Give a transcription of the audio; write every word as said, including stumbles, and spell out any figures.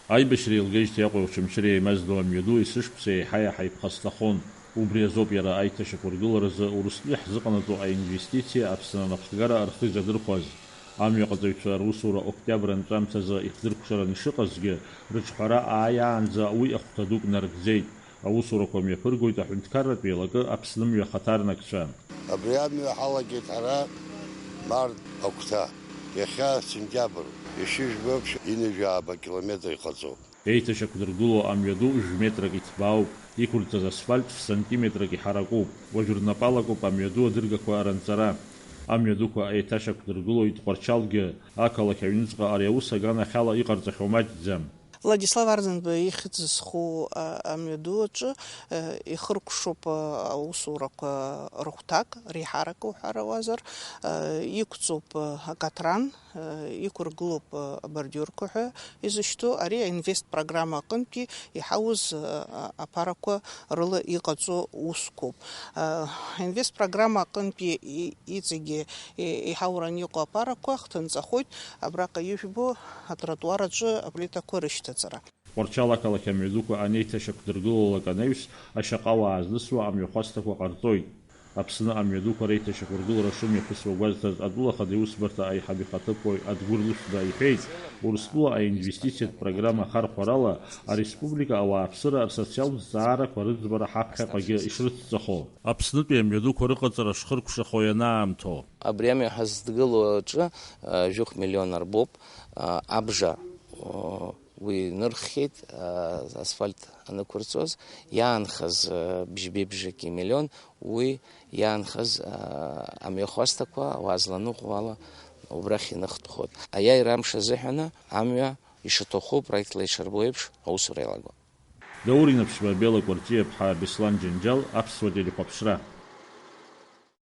Аибашьра еилгеижьҭеи Аҟәа Очамчыреи еимаздо амҩаду есышықәса еиҳа-еиҳа иԥхасҭахон. Убри азоуп иара аиҭашьақәыргыларазы Урыстәыла иаҳзыҟанаҵо аинвестициа Аԥсны анапхгара рхы изадырхәаз. Амҩаҟаҵаҩцәа русура октиабр анҵәамҭазы ихзыркәшаран ишыҟазгьы, рыҿҳәара ааиаанӡа уи ахәҭа дук нарыгӡеит. Аусурақәа мҩаԥыргоит аҳәынҭқарратә еилакы Аԥсны мҩа хаҭарнакцәа. Абри амҩа ҳалагеит ҳара март агәҭа. Иахьа сентиабр, ишыжәбо еиԥш, ҩынҩажәи ааба километр иҟаҵоуп. Еиҭашьақәдыргыло амҩаду жәметрак иҭбаауп, иқәырҵаз асфальт ф-сантиметрак иҳаракуп. Уажә рнапалакуп амҩаду адыргақәа ранҵара. Амҩадуқәа еиҭашьақәдыргылоит Тҟәарчалгьы, ақалақь аҩныҵҟа ари аус аганахьала иҟарҵахьоу маҷӡам. Владислав Арӡынба ихьӡ зху, а, амҩаду аҿы, а, ихыркәшоуп, а, аусурақәа рыхәҭак, реиҳарак уҳәарауазар, а, иқәҵоуп, а, акатран, а, иқәыргылоуп, а, абордиурқәа ҳәа изышьҭоу. Ари аинвест программа аҟынтәи иҳауз, а, а, аԥарақәа рыла иҟаҵоу усқәоуп. А, аинвест программа аҟынтәи и-, иҵегьы и-, иҳауран иҟоу аԥарақәа хҭынҵахоит. Абраҟа ижәбо атротуар аҿы аплитақәа рышьҭаҵара. Тҟәарчал ақалақь амҩадуқәа анеиҭашьақәдыргылалак анаҩс, ашьаҟа ауаа знысуа амҩахәасҭақәа ҟарҵоит. Аԥсны амҩадуқәа реиҭашьақәыргылара шымҩаԥысуа гәазҭаз атәыла ахада иусбарҭа аиҳаб ихаҭыԥуаҩ Адгәыр Лышәба иҳәеит, Урыстәыла аинвестициатә программа ахархәарала ареспублика ауааԥсыра рсоциалтә зҵаарақәа рыӡбара ҳаԥхьаҟагьы ишрыцҵахо. Аԥснытәи амҩадуқәа рыҟаҵара шхыркәшахо ианаамҭоу. Абри амҩа ҳазҭгылоу аҿы, а, жәохә миллион арбоуп, а, абжа, о, уи нырххьеит, а, асфальт анықәырҵоз, иаанхаз, а, бжьбеибжаки миллион, уи иаанхаз, а, амҩахәасҭақәа ауаа зланыҟәо ала убрахь иныхтәхоит. Аиааира амш азыҳәаны амҩа ишаҭаху проектла ишарбо еиԥш аусура иалагоит. Даур Инаԥшьба, Бела Кәарҷиаԥҳа, Беслан Џьанџьал, Аԥсуа телехәаԥшра.